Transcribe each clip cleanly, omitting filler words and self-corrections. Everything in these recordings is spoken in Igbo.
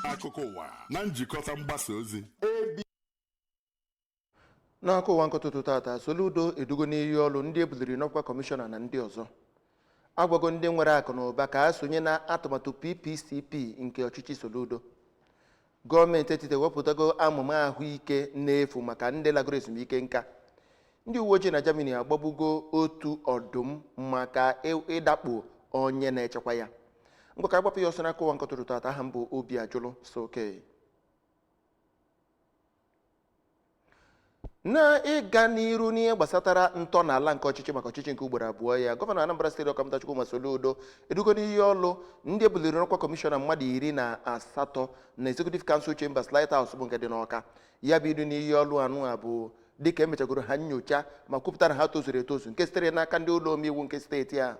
Akụkọ ụwa na njikọta mgbasa ozi. N'akụkọ ụwa nke ụtụtụ tata, Soludo edugo n'iyi ọlụ ndị ebuliri n'ọkwa kọmishọna na ndị ọzọ. Agwago ndị nwere akụ na ụba ka ha sonye na atụmatụ PPCP nke ọchịchị Soludo. Gọọmenti etiti ewepụtago amụma ahụike n'efu maka ndị lagoro ezumike nka. Ndị uwe ojii na Germany agbagbugo otu ọdụm maka ịdakpo onye na-echekwa ya. Ngwa, ka agbapụ ya ọsọ n'akụkọ ụwa nke ụtụtụ tata. Aha m bụ Obi Ajụlụ Soke. Na ịga n'iru n'ihe gbasatara ntọala nke ọchịchị maka ọchịchị nke ugboro abụọ ya, gọvanọ Anambra Steeti, Ọkammụta Chukwuma Soludo, edugo n'iyi ọlụ ndị ebuliri n'ọkwa kọmishọna mmadụ 18 na Executive Council Chambers, Lighthouse, bụ nke dị n'Ọka. Ya bụ idu n'iyi ọlụ anụ a bụ dịka emechagoro ha nyocha ma kwupụta na ha tozuru etozu, nke sitere n'aka ndị ụlọ omeiwu nke steeti a.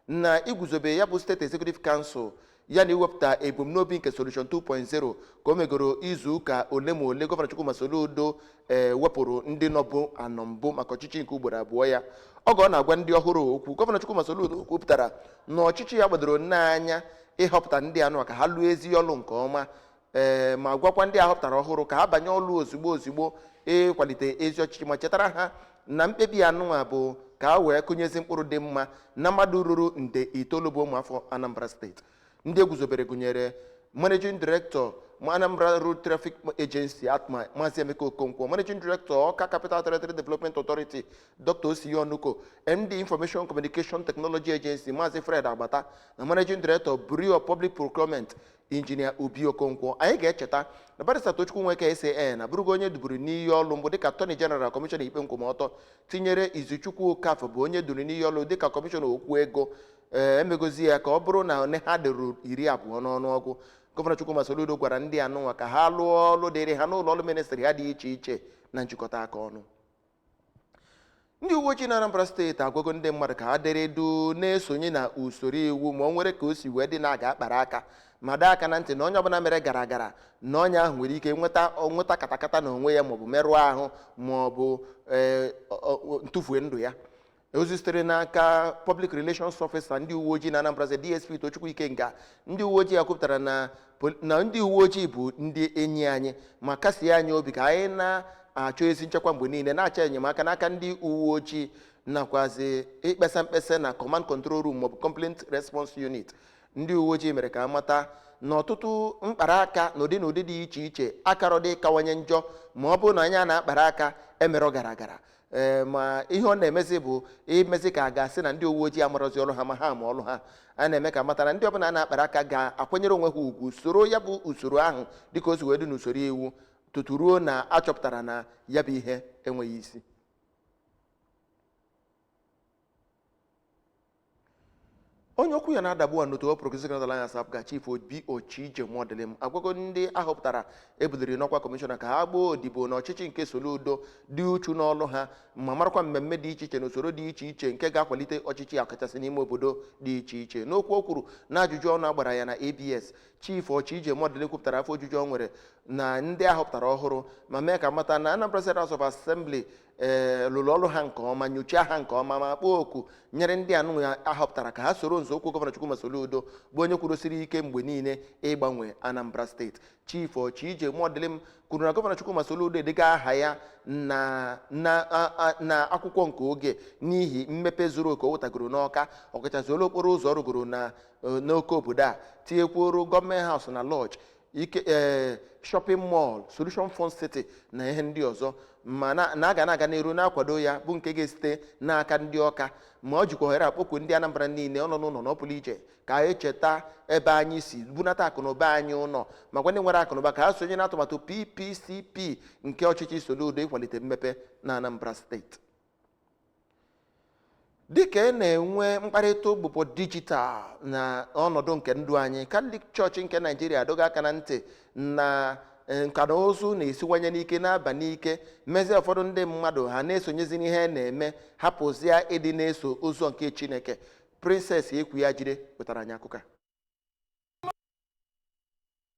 Na iguzobe ya bụ Steeti Executive Council ya na iwepụta ebumnobi nke Solution 2.0 ka o megoro izu ụka ole ma ole gọvanọ Chukwuma Soludo ee wepụrụ ndị nọbụ anọ mbụ maka ọchịchị nke ugboro abụọ ya. Oge ọ na-agwa ndị ọhụrụ okwu, gọvanọ Chukwuma Soludo kwupụtara na ọchịchị ya gbadoro n'anya ịhọpụta ndị anụ ka ha lụọ ezi ọlụ nke ọma, ee ma gwakwa ndị ahọpụtara ọhụrụ ka ha banye ọlụ ozugbo ozugbo ịkwalite ezi ọchịchị, ma chetara ha na mkpebi anụnwa bụ ka a wee kụnyezi mkpụrụ dị mma na mmadụ ruru nde 9 bụ ụmụafọ Anambra Steeti. Ndị eguzobere gụnyere Managing Director Anambra Road Traffic Agency, ATMA, Maazị Emeka Okonkwo, Managing Director Awka Capital Territory Development Authority, Dr. Osiyo Onuko, MD Information Communication Technology Agency, Maazị Fred Agbata, na Managing Director Bureau of Public Procurement, Injinia Obi Okonkwo. Anyị ga-echeta na Barrister Tochukwu Nweke SAN abụrụgo onye duburu n'iyi ọlụ mbụ dịka Attorney General, Kọmishọna ikpe nkwụmọtọ, tinyere Izuchukwu Okafọ bụ onye duru n'iyi ọlụ dịka Kọmishọna okwu ego. Ee, emegozi ya ka ọ bụrụ na one ha dịruru 20 n'ọnụọgụ. Gọvanọ Chukwuma Soludo gwara ndị anụnwa ka ha lụọ ọlụ dịrị ha n'ụlọ ọrụ ministri ha dị iche iche na njikọta aka ọnụ. Ndị uwe ojii na Anambra Steeti agwago ndị mmadụ ka ha dere duu na-esonye na usoro iwu ma ọ nwere ka o si wee dị na-aga akpara aka, ma dee aka na ntị na onye ọbụla mere gara gara na onye ahụ nwere ike nweta nweta katakata n'onwe ya, maọbụ merụọ ahụ, maọbụ ee ntụfue ndụ ya. Ozi sitere n'aka Public Relations Officer ndị uwe ojii na Anambra Steeti, DSP Tochukwu Ikenga, ndị uwe ojii ya kwupụtara na ndị uwe ojii bụ ndị enyi anyị, ma kasie anyị obi ka anyị na-achọ ezi nchekwa mgbe niile, na-achọ enyemaka n'aka ndị uwe ojii, nakwazi ikpesa mkpesa na Command Control Room maọbụ Complaint Response Unit. Ndị uwe ojii mere ka amata na ọtụtụ mkpara aka n'ụdị na ụdị dị iche iche akarọ dị kawanye njọ ma ọ bụrụ na anyị a na-akpara aka emerọ gara gara, ee ma ihe ọ na-emezi bụ imezi ka a ga-asị na ndị uwe ojii amarọzi ọrụ ha, ma ha ama ọrụ ha. A na-eme ka mata na ndị ọbụla a na-akpara aka ga-akwanyere onwe ha ugwu, soro ya bụ usoro ahụ dịka o si wee dị n'usoro iwu, tutu ruo na achọpụtara na ya bụ ihe enweghị isi. Onye okwu ya na-adagbu a n'otu All Progressive Grand Alliance, APGA, Chief Obi Ochije Muodilim, agwago ndị ahọpụtara ebuliri n'ọkwa kọmishọna ka ha gbaa odibo n'ọchịchị nke Soludo, dị uchu n'ọlụ ha, ma marakwa mmemme dị iche iche na usoro dị iche iche nke ga-akwalite ọchịchị ọkachasị n'ime obodo dị iche iche. N'okwu o kwuru na ajụjụ ọnụ agbara ya na ABS, Chief Ochije Muodilim kwupụtara afọ ojuju o nwere na ndị ahọpụtara ọhụrụ, ma mee ka mata na Anambra State House of Assembly ee lụrụ ọrụ ha nke ọma, nyochaa ha nke ọma, ma kpọọ oku nyere ndị anụ ya ahọpụtara ka ha soro nzọụkwụ gọvanọ Chukwuma Soludo, bụ onye kwurụsiri ike mgbe niile ịgbanwe Anambra Steeti. Chief Ochije Muodilim kwuru na gọvanọ Chukwuma Soludo edega aha ya na akwụkwọ nke oge n'ihi mmepe zuru oke o wetagoro n'Ọka, ọkachasị olu okporo ụzọ ọ rụgoro na n'oke obodo a, tinyekwuoro Government House na Lodge, ike ee shopping mall, Solution Fun City na ihe ndị ọzọ, ma na a ga na-aga n'iru na-akwado ya, bụ nke ga-esite n'aka ndị Ọka. Ma ọ jikwa ohere akpọkwu ndị Anambra niile ọ nọ n'ụlọ na ọ pụrụ iche ka anyị cheta ebe anyị si bunata akụnụba anyị ụlọ, ma gwa ndị nwere akụnụba ka ha sonye n'atụmatụ PPCP nke ọchịchị Soludo ịkwalite mmepe na Anambra Steeti. Dịka ị na-enwe mkparịta ụbụbọ dijitalụ na ọnọdụ nke ndụ anyị, Katọlik Chọọchị nke Naijiria adọga aka na ntị na nka na ụzụ na-esiwanye n'ike na-aba n'ike, mezie ụfọdụ ndị mmadụ ha na-esonyezi n'ihe na-eme, hapụzia ịdị na-eso ụzọ nke Chineke. Princess Ekwu ya jide wetara anyị akụkọ a.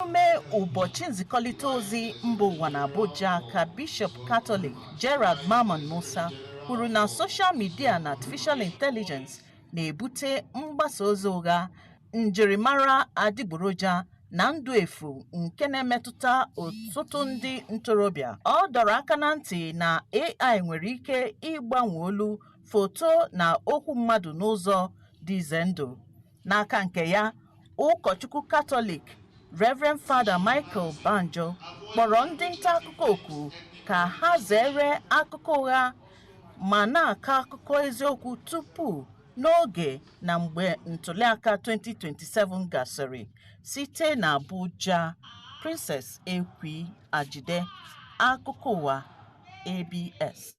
Emume ụbọchị nzikọrịta ozi mba ụwa na Abuja ka Bishọp Katọlik Gerald Mamman Musa kwuru na social media na artificial intelligence na-ebute mgbasa ozi ụgha, njirimara adịgboroja. na ndụ efu nke na-emetụta ọtụtụ ndị ntorobịa. Ọ dọrọ aka na ntị na AI nwere ike ịgbanwe olu, foto na okwu mmadụ n'ụzọ dị ize ndụ. N'aka nke ya, ụkọchukwu Katọlik Reverend Father Michael Banjo kpọrọ ndị nta akụkọ oku ka ha zere akụkọ ụgha ma na-akọ akụkọ eziokwu tupu, n'oge na mgbe ntụliaka 2027 gasịrị. Site na Abuja, Princess Ekwi Ajide, akụkọ ụwa ABS.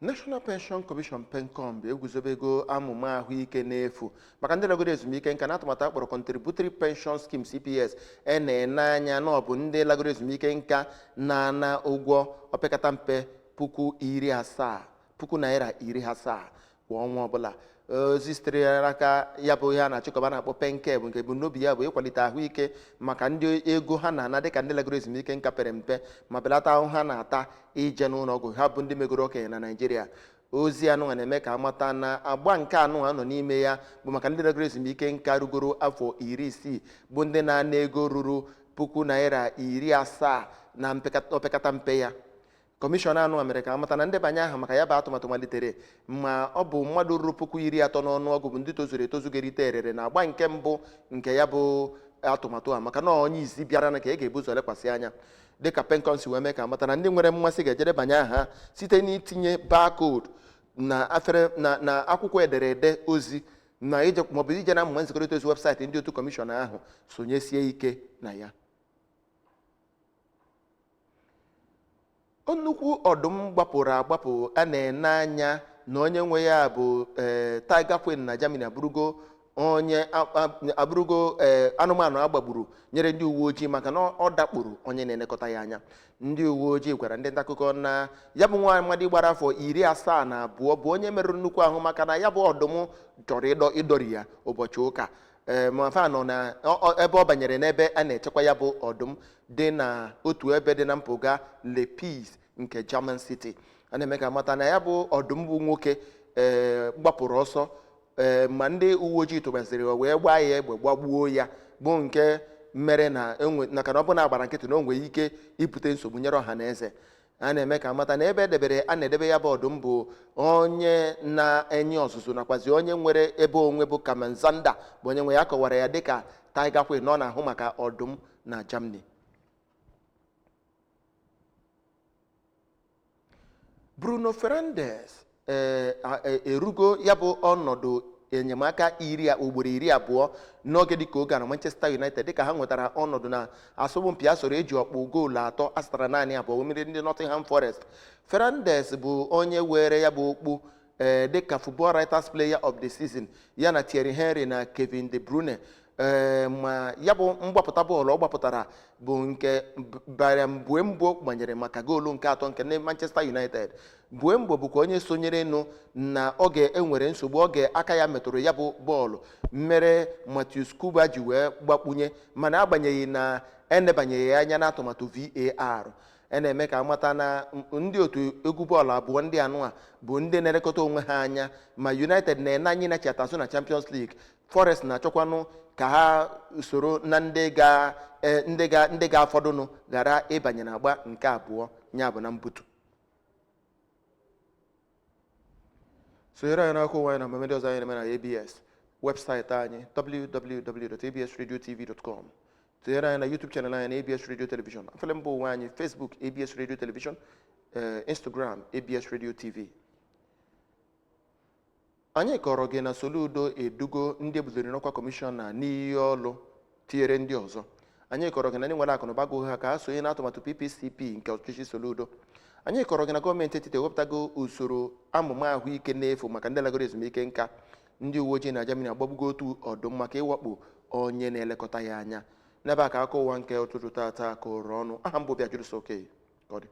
National Pension Commission, PENCOM, bụ eguzobego amụma ahụike n'efu maka ndị lagoro ezumike nka na atụmatụ akpọrọ Contributory Pension Scheme, CPS. E na-ene anya na ọ bụ ndị lagoro ezumike nka na-ana ụgwọ opekata mpe 70,000, ₦70,000 kwa ọnwa ọbụla. Ozi sitere n'aka ya bụ ihe a na-achịkọba na-akpọ PENCARE bụ nke ebumnobi ya bụ ịkwalite ahụike maka ndị ego ha na-ana dịka ndị lagoro ezumike nka pere mpe ma belata ahụhụ ha na-ata ije n'ụlọ ọgwụ, ha bụ ndị megoro okenye na Naịjirịa. Ozi anụnwa na-eme ka amata na agba nke anụnwa nọ n'ime ya bụ maka ndị lagoro ezumike nka rugoro afọ 60, bụ ndị na-ana ego ruru ₦70,000 na opekata mpe ya. Kọmishọna anụ mere ka amata na ndebanye aha maka ya bụ atụmatụ malitere, ma ọ bụ mmadụ ruru 30,000 n'ọnụọgụ bụ ndị tozuru etozu ga-erite erere na agba nke mbụ nke ya bụ atụmatụ a, maka na onye isi bịara na ka e ga-ebu ụzọ lekwasị anya. Dịka PENCOM si wee mee ka amata na ndị nwere mmasị ga-ejedebanye aha ha site n'itinye barcode na afere na akwụkwọ ederede ozi na ije maọbụ ije na amụma nzikọrịta ozi webụsaịtị ndị otu kọmishọn ahụ sonyesie ike na ya. Nnukwu ọdụm gbapụrụ agbapụ a na-ene anya na onye nwe ya bụ ee Tiger Queen na Germany abụrụgo onye abụrụgo ee anụmanụ agbagburu nyere ndị uwe ojii maka na ọ dakpuru onye na-elekọta ya anya. Ndị uwe ojii gwara ndị nta akụkọ na ya bụ nwa amadi gbara afọ 72 bụ onye merụrụ nnukwu ahụ maka na ya bụ ọdụm chọrọ ịdọ ịdọri ya ụbọchị ụka. Ee, ma fa nọ na ebe ọ banyere n'ebe a na-echekwa ya bụ ọdụm dị na otu ebe dị na mpụga Lepis nke German City. A na-eme ka mata na ya bụ ọdụm bụ nwoke ee gbapụrụ ọsọ, ee ma ndị uwe ojii tụbasịrị ya wee gbaa ya egbe gbagbuo ya, bụ nke mere na enwe maka na ọ bụ na agbara nkịtị na o nwere ike ibute nsogbu nyere ọha na eze. A na-eme ka mata na ebe edebere a na-edebe ya bụ ọdụm bụ onye na-enye ọzụzụ nakwazi onye nwere ebe onwe bụ Kamanzanda bụ onye nwe ya, kọwara ya dịka Tiger Queen na ọ na-ahụ maka ọdụm na Germany. Bruno Fernandes ee erugo ya bụ ọnọdụ enyemaka iri ugboro 20 n'oge dịka oge a na Manchester United, dịka ha nwetara ọnọdụ na asọmpi a soro eji ọkpụ goolu atọ asatara naanị abụọ mmeri ndị Nottingham Forest. Fernandes bụ onye were ya bụ okpu ee dịka Football Writers Player of the Season, ya na Thierry Henry na Kevin De Bruyne. Ee, ma ya bụ mgbapụta bọọlụ ọ gbapụtara bụ nke bara Mbeumo gbanyere maka goolu nke atọ nke ndị Manchester United. Mbeumo bụkwa onye sonyere nụ na oge enwere nsogbu oge aka ya metụrụ ya bụ bọọlụ mere Matthews Kuba ji wee gbakpunye, mana agbanyeghị na enebanyeghị ya anya n'atụmatụ VAR. A na-eme ka amata na ndị otu egwu bọọlụ abụọ ndị anụ a bụ ndị na-elekọta onwe ha anya, ma United na-ene anyị nachata azụ na Champions League, Forest na-achọkwanụ ka ha soro na ndị ga ndị ga ndị ga-afọdụnụ ghara ịbanye n'agba nke abụọ, ya bụ na mbutu. Sonyere anyị n'akụkọ ụwa anyị na mmemme ndị ọzọ anyị na-eme na ABS webụsaịtị anyị www.absradiotv.com. Tụnyere anyị na YouTube channel anyị na ABS Radio Television, afele mba ụwa anyị Facebook ABS Radio Television, Instagram ABS Radio TV. Anyị kọrọ gị na Soludo edugo ndị ebuliri n'ọkwa kọmishọna n'iyi ọlụ tinyere ndị ọzọ. Anyị kọrọ gị na ndị nwere akụnụba agụghị ha ka ha sonye n'atụmatụ PPCP nke ọchịchị Soludo. Anyị kọrọ gị na gọọmenti etiti ewepụtago usoro amụma ahụike n'efu maka ndị lagoro ezumike nka. Ndị uwe ojii na Germany agbagbugo otu ọdụm maka ịwakpo onye na-elekọta ya anya. N'ebe a ka akụkọ ụwa nke ụtụtụ tata kụrụ ọnụ. Aha m bụ Obiajulu Soke. Ka ọ dị.